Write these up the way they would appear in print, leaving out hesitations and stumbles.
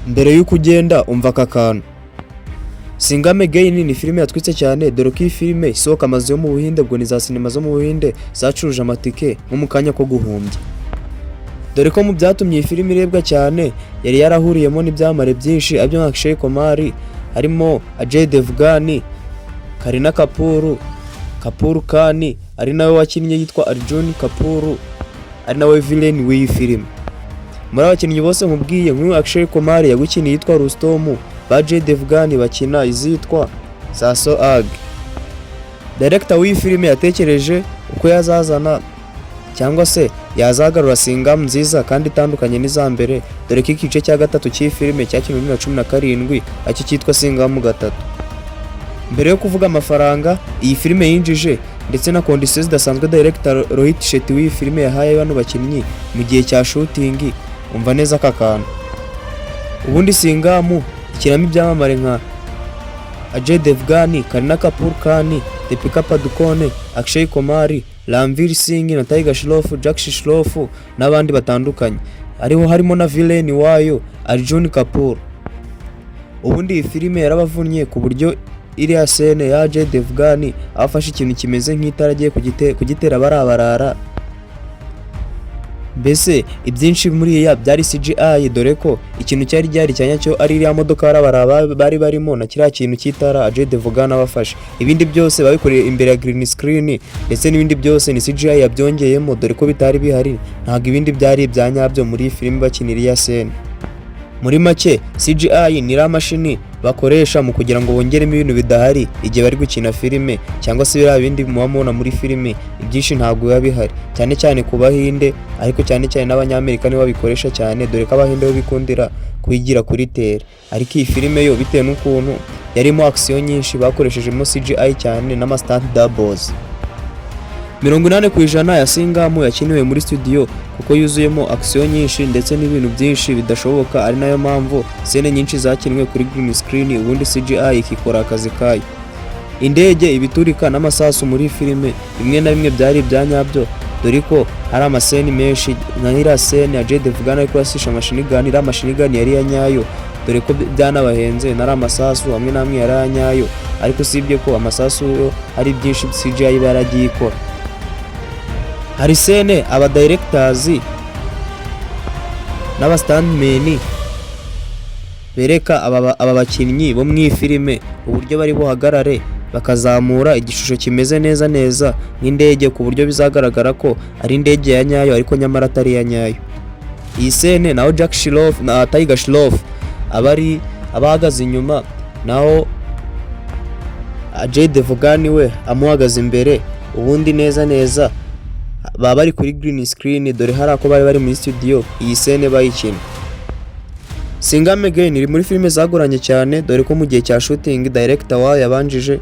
Mbere y'uko ugenda, umva aka kantu. Singham Again ni filime yatwitse cyane, dore ko iyi filime isohoka amazu yo mu Buhinde, ubwo ni za sinema zo mu Buhinde, zacuruje amatike nko mu kanya ko guhumbya, dore ko mu byatumye iyi filime irebwa cyane yari yarahuriyemo n'ibyamamare byinshi, abyo nka Akshay Kumar, harimo Ajay Devgan, Kareena Kapoor, Kapoor Khan, ari nawe wakinnye yitwa Arjun Kapoor, ari nawe villain w'iyi filime. Muri abakinnyi bose nkubwiye, nk'uyu Akshay Kumar yagukiniye yitwa Rustom, ba Ajay Devgan bakina izitwa za Sohag. Director w'iyi filime yatekereje uko yazazana cyangwa se yazagarura Singham nziza kandi itandukanye n'iza mbere, dore ko igice cya gatatu cy'iyi filime cyakinwe muri 2017, aricyo cyitwa Singham 3. Mbere yo kuvuga amafaranga iyi filime yinjije ndetse na conditions zidasanzwe director Rohit Shetty w'iyi filime yahaye bano bakinnyi mu gihe cya shooting, umva neza aka kantu. Ubundi Singham ikinamo ibyamamare nka Ajay Devgan, Kareena Kapoor Khan, Deepika Padukone, Akshay Kumar, Ranveer Singh na Tiger Shroff, Jackie Shroff n'abandi batandukanye. Ariho harimo na villain wayo Arjun Kapoor. Ubundi iyi filime yarabavunnye ku buryo iriya scene ya Ajay Devgan afashe ikintu kimeze nk'itara agiye kugitera barabarara. Mbese ibyinshi muri iya byari CGI, dore ko ikintu cyari gihari cya nyacyo ari iriya modoka barabarara bari barimo na kiriya kintu cy'itara Ajay Devgan abafashe. Ibindi byose babikoreye imbere ya green screen, ndetse n'ibindi byose ni CGI yabyongeyemo, dore ko bitari bihari. Ntabwo ibindi byari ibya nyabyo muri iyi filime bakinira iriya scene. Muri make, CGI ni iriya mashini bakoresha mu kugira ngo bongeremo ibintu bidahari igihe bari gukina filime, cyangwa se biriya bindi muba mubona muri filime, ibyinshi ntabwo biba bihari, cyane cyane ku Bahinde, ariko cyane cyane n'Abanyamerika nibo babikoresha cyane, dore ko Abahinde bo bikundira kuyigira kuri terrain. Ariko iyi filime yo, bitewe n'ukuntu yarimo action nyinshi, bakoreshejemo CGI cyane n'ama stunt doubles. 80% ya Singham yakiniwe muri studio, kuko yuzuyemo action nyinshi ndetse n'ibintu byinshi bidashoboka, ari nayo mpamvu scene nyinshi zakinwe kuri green screen, ubundi CGI ikikora akazi kayo. Indege, ibiturika n'amasasu muri filime bimwe na bimwe byari ibya nyabyo, dore ko hari ama scene menshi nka iriya scene ya Ajay Devgan ari kurasisha machine gun. Iriya machine gun yari iya nyayo, dore ko byanabahenze. Nari amasasu amwe n'amwe yari aya nyayo, ariko usibye ko amasasu yo hari byinshi CGI iba yaragiye ikora. Hari scene aba directors n'aba stuntmen bereka aba bakinnyi bo mu iyi filime uburyo bari buhagarare bakazamura igishusho kimeze neza neza nk'indege, ku buryo bizagaragara ko ari indege ya nyayo, ariko nyamara atari iya nyayo. Iyi scene naho Jack Shroff na Tiger Shroff aba ari abahagaze inyuma, naho Ajay Devgan we amuhagaze imbere. Ubundi neza neza baba bari kuri green screen, dore hari ako bari bari muri studio iyi scene bayikina. Singham Again iri muri filime zagoranye cyane, dore ko mu gihe cya shooting director wayo yabanjije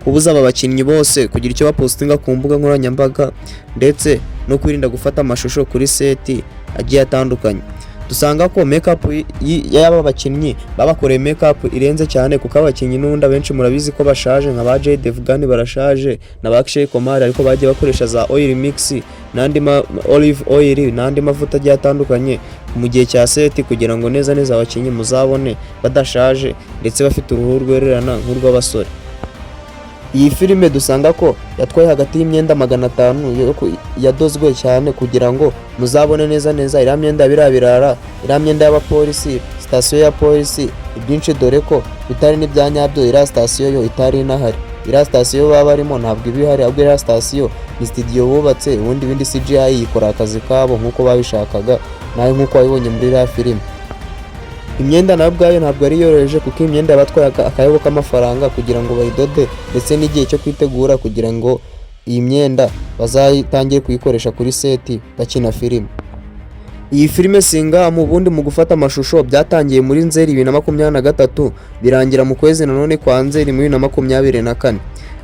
kubuza aba bakinnyi bose kugira icyo bapostinga ku mbuga nkoranyambaga, ndetse no kwirinda gufata amashusho kuri set agiye atandukanye. Dusanga ko makeup y'aba bakinnyi babakoreye makeup irenze cyane, kuko abakinnyi n'ubundi abenshi murabizi ko bashaje, nka ba Ajay Devgan barashaje na ba Akshay Kumar, ariko bagiye bakoresha za oil mix n'andi ma olive oil n'andi mavuta agiye atandukanye mu gihe cya set, kugira ngo neza neza abakinnyi muzabone badashaje ndetse bafite uruhu rwererana nk'urw'abasore. Iyi filime dusanga ko yatwaye hagati y'imyenda 500 yadozwe cyane, kugira ngo muzabone neza neza iriya myenda ya biriya birara, iriya myenda y'abapolisi, sitasiyo ya polisi, ibyinshi, dore ko bitari n'ibya nyabyo. Iriya sitasiyo yo itari inahari. Iriya sitasiyo baba barimo ntabwo iba ihari, ahubwo iriya sitasiyo ni studio bubatse, ubundi ibindi CGI yikora akazi kabo nk'uko babishakaga nawe, nk'uko wabibonye muri iriya filime. Imyenda nayo ubwayo ntabwo ari yoroheje, kuko imyenda yabatwaye akayabo k'amafaranga kugira ngo bayidode, ndetse n'igihe cyo kwitegura kugira ngo iyi myenda bazayitangire kuyikoresha kuri set bakina filime. Iyi filime Singham, ubundi mu gufata amashusho byatangiye muri Nzeri 2023, birangira mu kwezi nanone kwa Nzeri muri 2024,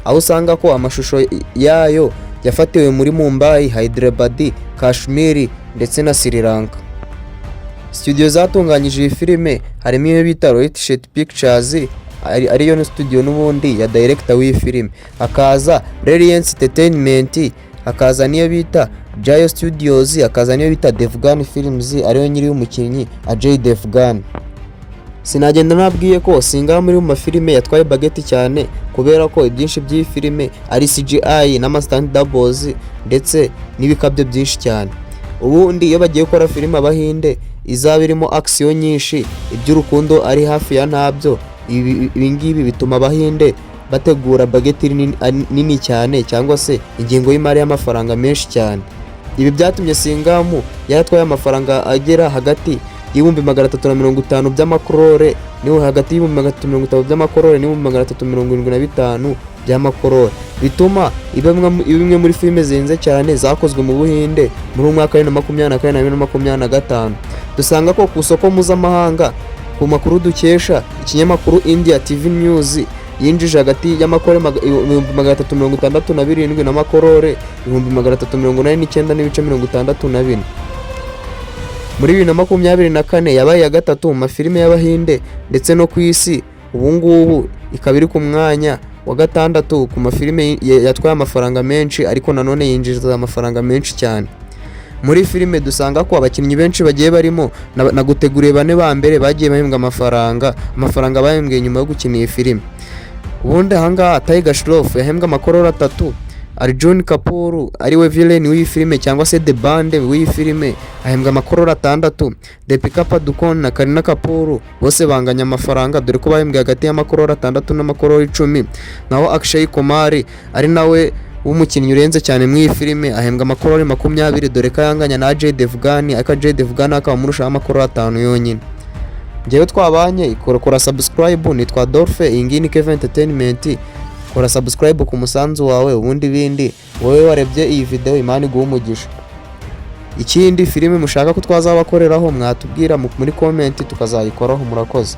aho usanga ko amashusho yayo yafatiwe muri Mumbai, Hyderabad, Kashmir ndetse na Sri Lanka. Studio zatunganyije iyi filime harimo iyo bita Rohit Shetty Pictures, ariyo studio n'ubundi ya director w'iyi filime, hakaza Reliance Entertainment, hakaza n'iyo bita Jio Studios, hakaza niyo bita Devgan Films, ariyo nyiri y'umukinnyi Ajay Devgan. Sinagenda nabwiye ko Singham muri mu mafilime yatwaye budget cyane, kubera ko ibyinshi by'iyi filime ari CGI n'ama stunt doubles ndetse n'ibikabyo byinshi cyane. Ubundi iyo bagiye gukora filime Abahinde izaba irimo action nyinshi, iby'urukundo ari hafi ya ntabyo. Ibi ngibi bituma Abahinde bategura budget nini cyane, cyangwa se ingengo y'imari y'amafaranga menshi cyane. Ibi byatumye Singham yaratwaye amafaranga agera hagati y'350,000 by'amakorore, niho hagati y'350,000 by'amakorore n'375,000 by'amakorore, bituma iba imwe muri filime zihenze cyane zakozwe mu Buhinde muri uyu mwaka wa 2024 na 2025. Dusanga ko ku isoko mpuzamahanga, ku makuru dukesha ikinyamakuru India TV News, yinjije hagati y'amakorore 367,000 n'amakorore 389.64,000. Muri 2024 yabaye iya gatatu mu mafilime y'Abahinde ndetse no ku isi ubu ngubu ikaba iri ku mwanya wa gatandatu ku mafilime yatwaye amafaranga menshi, ariko nanone yinjiza amafaranga menshi cyane. Muri filime dusanga ko abakinnyi benshi bagiye barimo, naguteguriye bane ba mbere bagiye bahembwa amafaranga bahembwe nyuma yo gukina iyi filime. Ubundi ahangaha Tiger Shroff yahembwe amakorora 3. Arjun Kapoor, ariwe villain w'iyi filime cyangwa se the bad w'iyi filime, ahembwa amakorora 6. Deepika Padukone na Kareena Kapoor bose banganya amafaranga, dore ko bahembwe hagati y'amakorora 6 n'amakorora 10. Naho Akshay Kumar, ari nawe w'umukinnyi urenze cyane muri iyi filime, ahembwa amakorori 20, dore ko ayanganya na Ajay Devgan, ariko Ajay Devgan akaba amurushaho amakorori 5 yonyine. Njyewe twabanye, kora subscribe. Nitwa Adolphe, iyi ngiyi ni Kevin Entertainment. Kora subscribe ku musanzu wawe, ubundi bindi wowe warebye iyi video, Imana iguhe umugisha. Ikindi, filime mushaka ko twazabakoreraho mwatubwira muri comment tukazayikoraho. Murakoze.